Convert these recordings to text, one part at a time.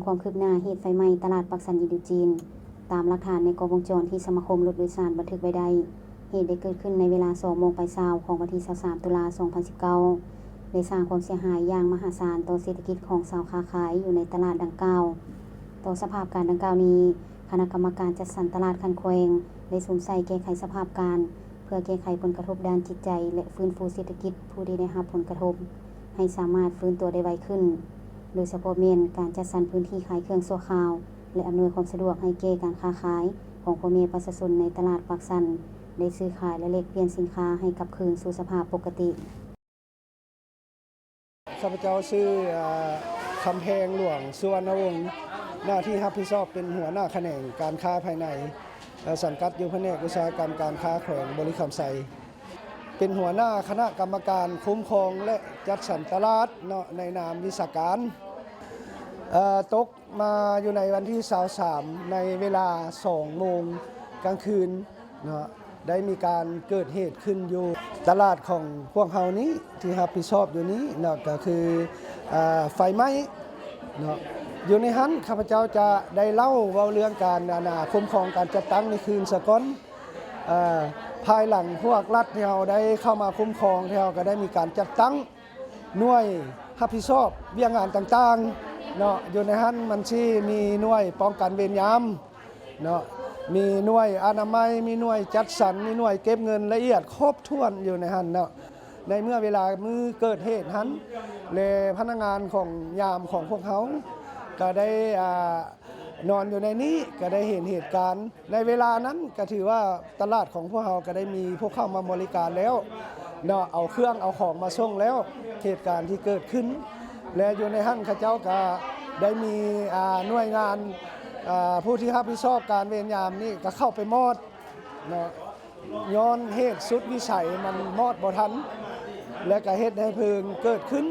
ຄວາມຄືບໜ້າເຫດໄຟໄໝ້ຕະຫຼາດປາກຊັນອິນໂດຈີນ. ຕາມຫຼັກຖານໃນກ້ອງວົງຈອນທີ່ສະມາຄົມລົດໂດຍສານບັນທຶກໄວ້ໄດ້, ເຫດໄດ້ເກີດຂຶ້ນໃນເວລາສອງໂມງປາຍຊາວຂອງວັນທີຊາວສາມ ຕຸລາ ສອງພັນສິບເກົ້າ ໄດ້ສ້າງຄວາມເສຍຫາຍຢ່າງມະຫາສານຕໍ່ເສດຖະກິດຂອງຊາວຄ້າຂາຍຢູ່ໃນຕະຫຼາດດັ່ງກ່າວ. ຕໍ່ສະພາບການດັ່ງກ່າວນີ້, ຄະນະກຳມະການຈັດສັນຕະຫຼາດຂັ້ນແຂວງໄດ້ສຸມໃສ່ແກ້ໄຂສະພາບການ ເພື່ອແກ້ໄຂຜົນກະທົບດ້ານຈິດໃຈ ແລະ ຟື້ນຟູເສດຖະກິດຜູ້ທີ່ໄດ້ຮັບຜົນກະທົບໃຫ້ສາມາດຟື້ນຕົວໄດ້ໄວຂຶ້ນ, ໂດຍສະເພາະແມ່ນການຈັດສັນພື້ນທີ່ຂາຍເຄື່ອງຊົ່ວຄາວ ແລະ ອຳນວຍຄວາມສະດວກໃຫ້ແກ່ການຄ້າຂາຍຂອງພໍ່ແມ່ປະຊາຊົນໃນຕະຫຼາດປາກຊັນ ໄດ້ຊື້ຂາຍ ແລະ ແລກປ່ຽນສິນຄ້າໃຫ້ກັບຄືນສູ່ສະພາບປົກກະຕິ. ຂ້າພະເຈົ້າຊື່ ອາ ຄຳແພງ ຫຼວງ ສຸວັນນະວົງ, ໜ້າທີ່ຮັບຜິດຊອບເປັນຫົວໜ້າຂະແໜງການຄ້າພາຍໃນ, ອາ ສັງກັດຢູ່ພະແນກອຸດສາຫະກຳການຄ້າແຂວງບໍລິຄຳໄຊ, ເປັນຫົວໜ້າຄະນະກຳມະການຄຸ້ມຄອງ ແລະ ຈັດສັນຕະຫຼາດເນາະ ໃນນາມວິຊາການ. ອາ ຕົກ ມາຢູ່ໃນວັນທີຊາວສາມ ໃນເວລາສອງໂມງກາງຄືນເນາະ, ໄດ້ມີການເກີດເຫດຂຶ້ນຢູ່ຕະຫຼາດຂອງພວກເຮົານີ້ ທີ່ຮັບຜິດຊອບຢູ່ນີ້ເນາະ, ກໍຄື ອາ ໄຟໄໝ້ເນາະ. ຢູ່ໃນຫັ້ນ ຂ້າພະເຈົ້າຈະໄດ້ເລົ່າເວົ້າເລື່ອງການ ອັນນ່າ ຄຸ້ມຄອງການຈັດຕັ້ງໃນຄືນສາກ່ອນ. ອາ ພາຍຫຼັງພວກລັດທີ່ເຮົາໄດ້ເຂົ້າມາຄຸ້ມຄອງ, ທີ່ເຮົາກໍໄດ້ມີການຈັດຕັ້ງ ໜ່ວຍຮັບຜິດຊອບວຽກງານຕ່າງໆເນາະ, ຢູ່ໃນຫັ້ນມັນຊິມີໜ່ວຍປ້ອງກັນເວນຍາມເນາະ, ມີໜ່ວຍອະນາໄມ, ມີໜ່ວຍຈັດສັນ, ມີໜ່ວຍເກັບເງິນ ລະອຽດຄົບຖ້ວນຢູ່ໃນຫັ້ນເນາະ. ໃນເມື່ອເວລາມື້ເກີດເຫດຫັ້ນ ແລະ ພະນັກງານຂອງຍາມຂອງພວກເຮົາກໍໄດ້ ອາ ນອນຢູ່ໃນນີ້ ກໍໄດ້ເຫັນເຫດການ. ໃນເວລານັ້ນກໍຖືວ່າຕະຫຼາດຂອງພວກເຮົາກໍໄດ້ມີຜູ້ເຂົ້າມາບໍລິການແລ້ວເນາະ, ເອົາເຄື່ອງເອົາຂອງມາສົ່ງແລ້ວ. ເຫດການທີ່ເກີດຂຶ້ນ ແລະ ຢູ່ໃນຫັ້ນເຂົາເຈົ້າກໍໄດ້ມີ ອາ ໜ່ວຍງານ ອາ ຜູ້ທີ່ຮັບຜິດຊອບການເວນຍາມນີ້ກໍເຂົ້າໄປມອດເນາະ, ຍ້ອນເຫດສຸດວິໄສມັນມອດບໍ່ທັນ ແລະ ກໍເຮັດໃຫ້ເພີງເກີດຂຶ້ນ.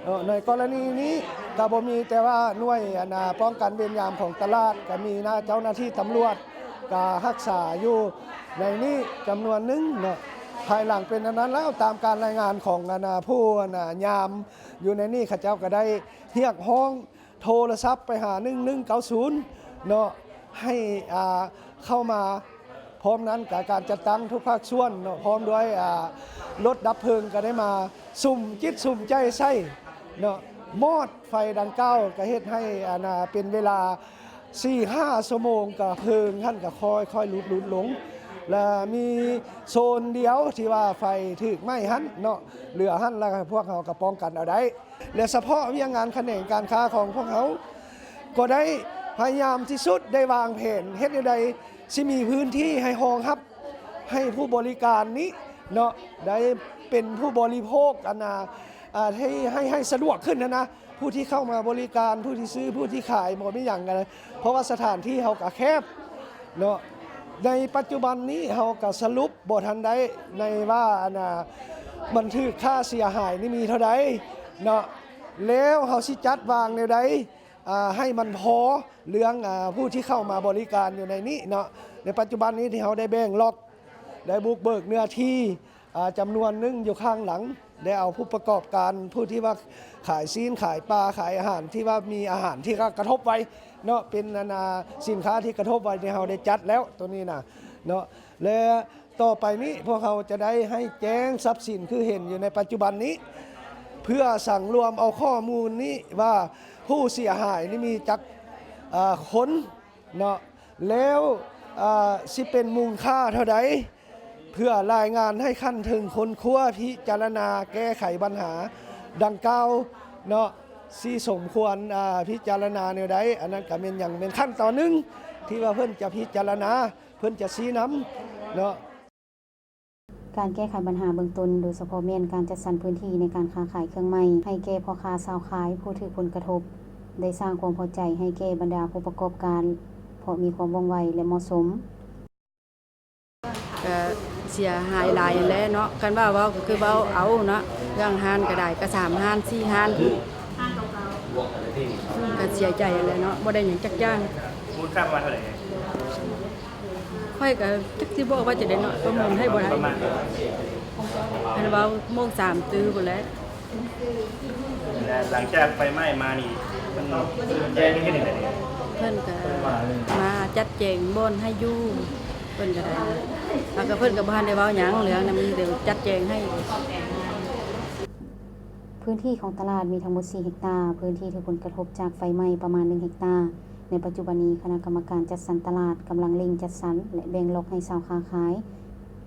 ເນາະ ໃນກໍລະນີນີ້ກໍບໍ່ມີແຕ່ວ່າໜ່ວຍ ອັນນ່າ ປ້ອງກັນເວນຍາມຂອງຕະຫຼາດ, ກໍມີໜ້າເຈົ້າໜ້າທີ່ຕຳຫຼວດກໍຮັກສາຢູ່ໃນນີ້ຈຳນວນໜຶ່ງເນາະ. ພາຍຫຼັງເປັນອັນນັ້ນແລ້ວ, ຕາມການລາຍງານຂອງ ອັນນ່າ ຜູ້ ອັນນ່າ ຍາມຢູ່ໃນນີ້, ເຂົາເຈົ້າກໍໄດ້ຮຽກຮ້ອງໂທລະສັບໄປຫາໜຶ່ງໜຶ່ງເກົ້າສູນເນາະ ໃຫ້ ອ່າ ເຂົ້າມາ. ພ້ອມນັ້ນກໍການຈັດຕັ້ງທຸກພາກສ່ວນເນາະ ພ້ອມດ້ວຍ ອາ ລົດດັບເພີງກໍໄດ້ມາສຸມຈິດສຸມໃຈໃສ່ເນາະ. ມອດໄຟດັ່ງກ່າວກໍເຮັດໃຫ້ ອັນນ່າ ເປັນເວລາສີ່ຫ້າຊົ່ວໂມງ ກໍເພີງຫັ້ນກໍຄ່ອຍໆຫຼຸດໆລົງ ແລະ ມີໂຊນດຽວທີ່ວ່າໄຟຖືກໄໝ້ຫັ້ນເນາະ ເຫຼືອຫັ້ນ ແລ້ວພວກເຮົາກໍປ້ອງກັນເອົາໄດ້. ແລະ ສະເພາະວຽກງານຂະແໜງການຄ້າຂອງພວກເຮົາ ກໍໄດ້ພະຍາຍາມທີ່ສຸດ ໄດ້ວາງແຜນເຮັດແນວໃດຊິມີພື້ນທີ່ໃຫ້ຮອງຮັບໃຫ້ຜູ້ບໍລິການນີ້ເນາະ ໄດ້ເປັນຜູ້ບໍລິໂພກ ອັນນ່າ ອາ ໃຫ້ ໃຫ້ ໃຫ້ສະດວກຂຶ້ນຫັ້ນນະ. ຜູ້ທີ່ເຂົ້າມາບໍລິການ ຜູ້ທີ່ຊື້ ຜູ້ທີ່ຂາຍ ບໍ່ມີຫຍັງກັນ ເພາະວ່າສະຖານທີ່ເຮົາກໍແຄບເນາະ. ໃນປັດຈຸບັນນີ້ເຮົາກໍສະຫຼຸບ ບໍ່ທັນໄດ້ໃນວ່າ ອັນນ່າ ມັນຖືກຄ່າເສຍຫາຍນີ້ມີເທົ່າໃດເນາະ, ແລ້ວເຮົາຊິຈັດວາງແນວໃດ ອາ ໃຫ້ມັນພໍເລື່ອງ ອາ ຜູ້ທີ່ເຂົ້າມາບໍລິການຢູ່ໃນນີ້ເນາະ. ໃນປັດຈຸບັນນີ້ທີ່ເຮົາໄດ້ແບ່ງລັອກ ໄດ້ບຸກເບີກເນື້ອທີ່ ອາ ຈຳນວນໜຶ່ງຢູ່ຂ້າງຫຼັງ, ໄດ້ເອົາຜູ້ປະກອບການ ຜູ້ທີ່ວ່າຂາຍຊີ້ນ ຂາຍປາ ຂາຍອາຫານ ທີ່ວ່າມີອາຫານທີ່ກະ ກະທົບໄວເນາະ ເປັນ ອັນນ່າ ສິນຄ້າທີ່ກະທົບໄວ ທີ່ເຮົາໄດ້ຈັດແລ້ວໂຕນີ້ນະເນາະ. ແລະ ຕໍ່ໄປນີ້ພວກເຮົາຈະໄດ້ໃຫ້ແຈ້ງຊັບສິນຄືເຫັນຢູ່ໃນປັດຈຸບັນນີ້ ເພື່ອສັງລວມເອົາຂໍ້ມູນນີ້ວ່າຜູ້ເສຍຫາຍນີ້ມີຈັກ ອາ ຄົນເນາະ ແລ້ວ ອາ ຊິເປັນມູນຄ່າເທົ່າໃດ ເພື່ອລາຍງານໃຫ້ຂັ້ນເທິງຄົ້ນຄວ້າ ພິຈາລະນາແກ້ໄຂບັນຫາດັ່ງກ່າວເນາະ ຊິສົມຄວນ ອາ ພິຈາລະນາແນວໃດ. ອັນນັ້ນກໍແມ່ນຫຍັງ ແມ່ນຂັ້ນຕອນໜຶ່ງທີ່ວ່າເພິ່ນຈະພິຈາລະນາ ເພິ່ນຈະຊີ້ນຳເນາະ. ການແກ້ໄຂບັນຫາເບື້ອງຕົ້ນ ໂດຍສະເພາະແມ່ນການຈັດສັນພື້ນທີ່ໃນການຄ້າຂາຍເຄື່ອງໄໝ້ໃຫ້ແກ່ພໍ່ຄ້າຊາວຂາຍຜູ້ຖືກຜົນກະທົບ ໄດ້ສ້າງຄວາມພໍໃຈໃຫ້ແກ່ບັນດາຜູ້ປະກອບການ ເພາະມີຄວາມວ່ອງໄວ ແລະ ເໝາະສົມ. ກະເສຍຫາຍຫຼາຍຫັ້ນແຫຼະເນາະ, ຄັນວ່າເວົ້າກໍຄືເວົ້າເອົາເນາະ, ເລື່ອງຮ້ານກໍໄດ້ ກໍສາມຮ້ານ ສີ່ຮ້ານພຸ້ນ, ກໍເສຍໃຈຫັ້ນແຫຼະເນາະ, ບໍ່ໄດ້ຫຍັງຈັກຢ່າງ. ມູນຄ່າປະມານເທົ່າໃດ? ຂ້ອຍກໍຈັກຊິບອກວ່າຈັ່ງໃດເນາະ, ປະເມີນໃຫ້ບໍ່ໄດ້. ປະມານ ຄັນເວົ້າໂມງສາມຕື້ພຸ້ນແຫຼະ. ແລະ ຫຼັງຈາກໄຟໄໝ້ມານີ້ ເພິ່ນກໍມາຈັດແຈງບ່ອນໃຫ້ຢູ່ ເພິ່ນກໍໄດ້ ແລ້ວກໍເພິ່ນກໍບໍ່ທັນໄດ້ເວົ້າຫຍັງເລື່ອງນັ້ນ ມີແຕ່ຈັດແຈງໃຫ້. ພື້ນທີ່ຂອງຕະຫຼາດມີທັງໝົດສີ່ເຮັກຕາ, ພື້ນທີ່ຖືກຜົນກະທົບຈາກໄຟໄໝ້ປະມານໜຶ່ງເຮັກຕາ. ໃນປັດຈຸບັນນີ້ ຄະນະກຳມະການຈັດສັນຕະຫຼາດກຳລັງເລັ່ງຈັດສັນ ແລະ ແບ່ງລັອກໃຫ້ຊາວຄ້າຂາຍ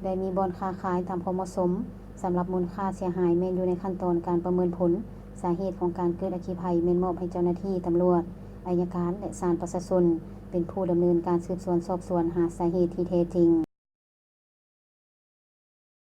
ໄດ້ມີບ່ອນຄ້າຂາຍຕາມຄວາມເໝາະສົມ. ສຳລັບມູນຄ່າເສຍຫາຍແມ່ນຢູ່ໃນຂັ້ນຕອນການປະເມີນຜົນ. ສາເຫດຂອງການເກີດອັກຄີໄພແມ່ນມອບໃຫ້ເຈົ້າໜ້າທີ່ຕຳຫຼວດ, ໄອຍະການ ແລະ ສານປະຊາຊົນ ເປັນຜູ້ດຳເນີນການສືບສວນສອບສວນຫາສາເຫດທີ່ແທ້ຈິງ.